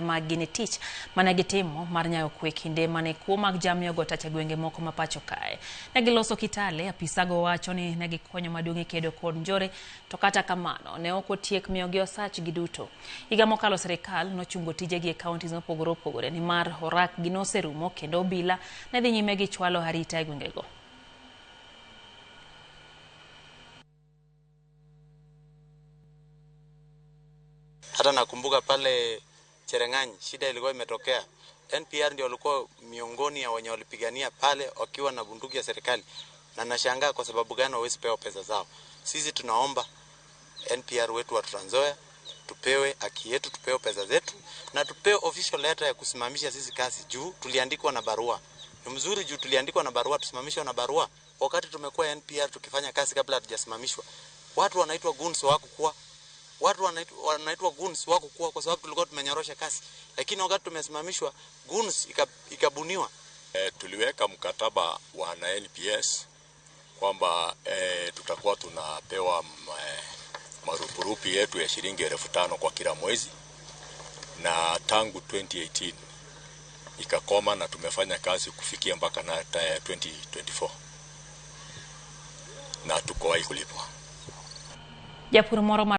mag gini tich mane gitimo mar nyayo kwe kinde mane kuo mag jamni ogo tach e gwenge moko ma pacho kae. Ne giloso Kitale, apisago wacho ni ne gikonyo maduong' e kedo kod njore, to kata kamano ne ok otiek miyogi osachgi duto. Higa mokalo sirikal nochungo tijegi e counties mopogore opogore nimar orakgi noserumo kendo obila ne dhi nyime gi chwalo arita e gwengego. Hata nakumbuka pale Cherang'any shida ilikuwa imetokea. NPR ndio walikuwa miongoni ya wenye walipigania pale wakiwa na bunduki ya serikali, na nashangaa kwa sababu gani hawawezi pewa pesa zao. Sisi tunaomba NPR wetu wa Trans Nzoia tupewe haki yetu, tupewe pesa zetu na tupewe official letter ya kusimamisha sisi kazi juu tuliandikwa na barua. Ni mzuri juu tuliandikwa na barua, tusimamishwe na barua. Wakati tumekuwa NPR tukifanya kazi kabla hatujasimamishwa, watu wanaitwa goons hawakukuwa. Watu wanaitwa goons wako kuwa kwa sababu tulikuwa tumenyorosha kasi, lakini wakati tumesimamishwa goons ikabuniwa. Tuliweka mkataba wa na NPS kwamba tutakuwa tunapewa marupurupu yetu ya shilingi 5,000 kwa kila mwezi, na tangu 2018 ikakoma na tumefanya kazi kufikia mpaka na 2024 na tukowahi kulipwa. Japur moro